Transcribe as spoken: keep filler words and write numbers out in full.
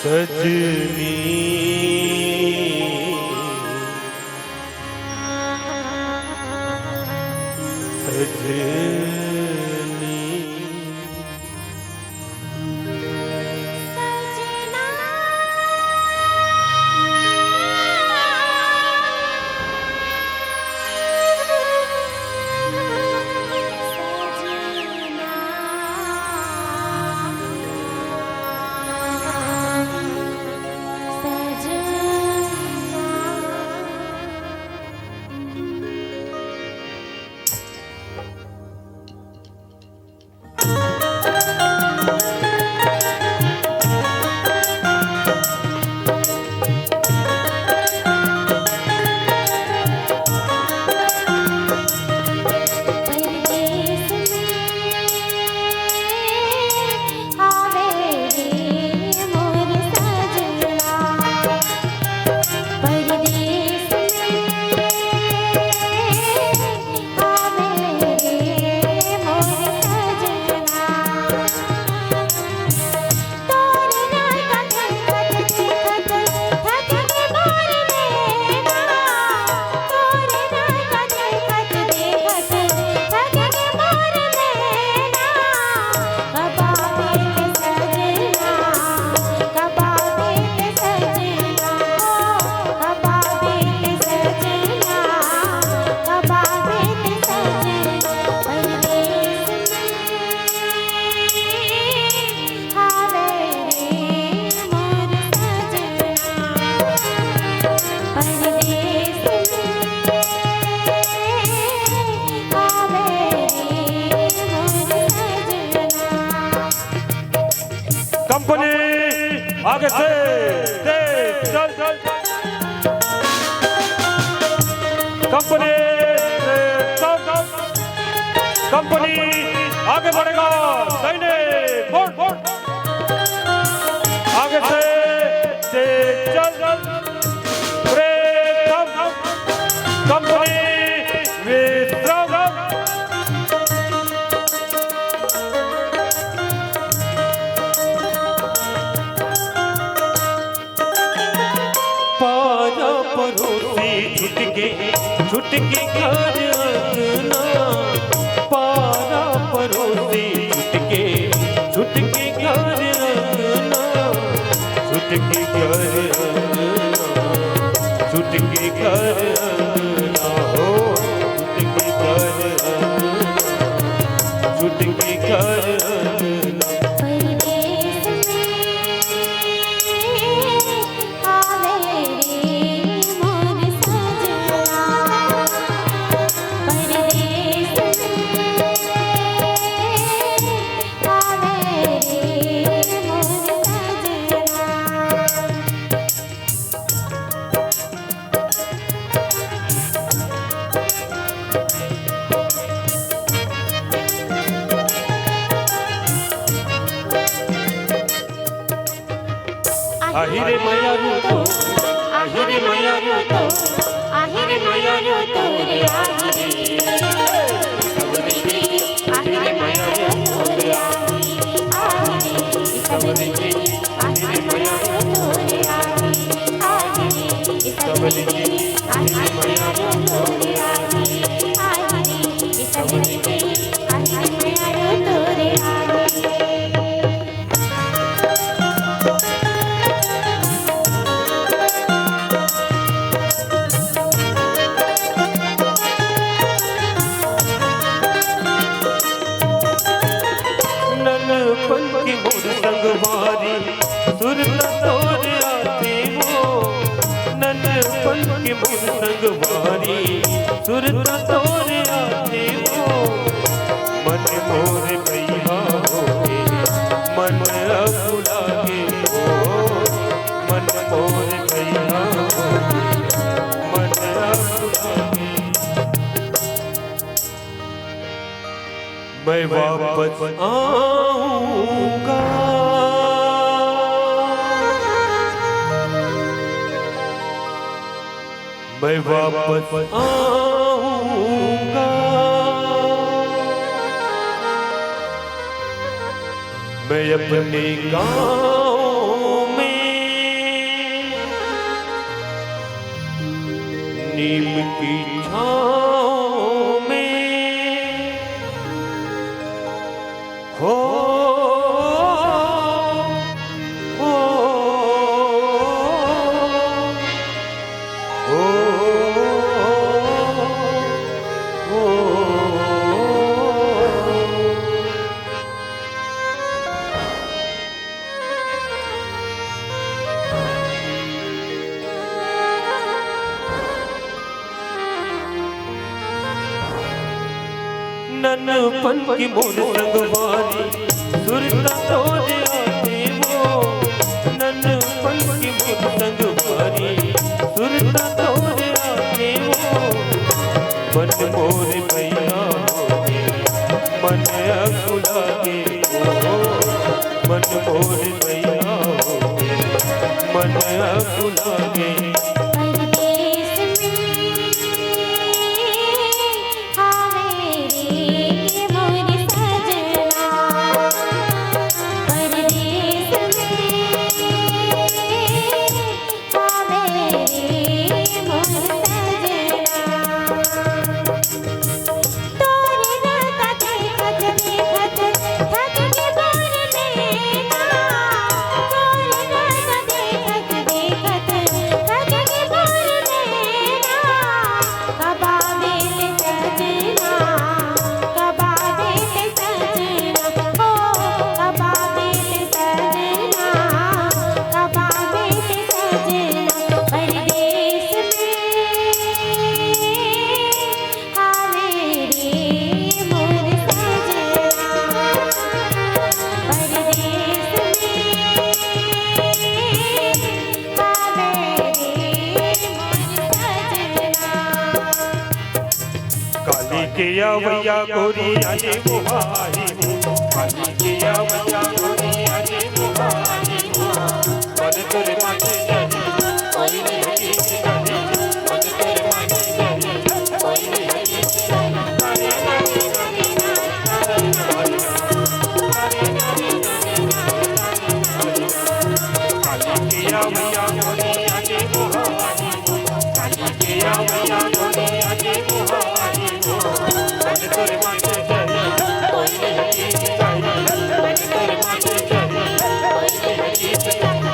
सजनी, सजनी। कंपनी आगे से तेज चल, चल। कंपनी तेज चल, चल। कंपनी आगे बढ़ेगा, दाहिने मुड़, मुड़। आगे से तेज चल, चल। प्रेम कंपनी विश्राम। पारा परोसी छुटके, छुटके घर अंगना। पारा परोसी छुटके, छुटके घर अंगना। छुटके घर अंगना, छुटके घर अंगना हो। छुटके घर अंगना, छुटके घर अंगना। परदेस में आवे रे मोर सजना, परदेस में आवे रे मोर सजना। आहि रे मया रो तो, आहि रे मया रो तो, आहि रे मया रो तो रे आहि रे। आहि रे मया रो तो रे आहि, आहि रे। ननपन के मोर संगवारी, सुरता तोर आथे वो। ननपन के मोर संगवारी, सुरता तोर आथे वो। मन मोर बइहा होगे, मन अकुलागे वो। मन मोर बइहा होगे, मन अकुलागे। मैं वापस आऊंगा, मैं वापस आऊंगा, मैं अपने गांव में नीम की छाँव में हो, हो, हो, हो। ननपन की मोर संगवारी, सुरता तोरे आथे वो। ननपन की मोर संगवारी, सुरता तोरे आथे वो। मन मोर भैया हो गे, मन अकुला गे ओ, मन मोर भैया हो गे, मन अकुला गे। परदेस में हावे रे मोर सजना, परदेस में हावे रे मोर सजना। तोरे रहता देखत देखत थक गे मोर नैना। तोरे रहता देखत देखत थक गे मोर नैना। कब आबे ते सजना, कब आबे ते सजना, हो, कब आबे ते सजना, कब आबे ते सजना। परदेस में हावे रे मोर सजना, परदेस में हावे रे मोर सजना। काली के अवइया गोरी आजे मोहारी हो, काली के अवइया गोरी आजे मोहारी हो। मन तोरे माथे जाही, कोई नहीं की जाही। मन तोरे माथे जाही, कोई नहीं की जाही। काली के अवइया गोरी आजे मोहारी हो, काली के अवइया गोरी आजे मोहारी हो। मन तोरे माथे जाही, कोई नहीं की जाही। मन तोरे माथे जाही, कोई नहीं की जाही।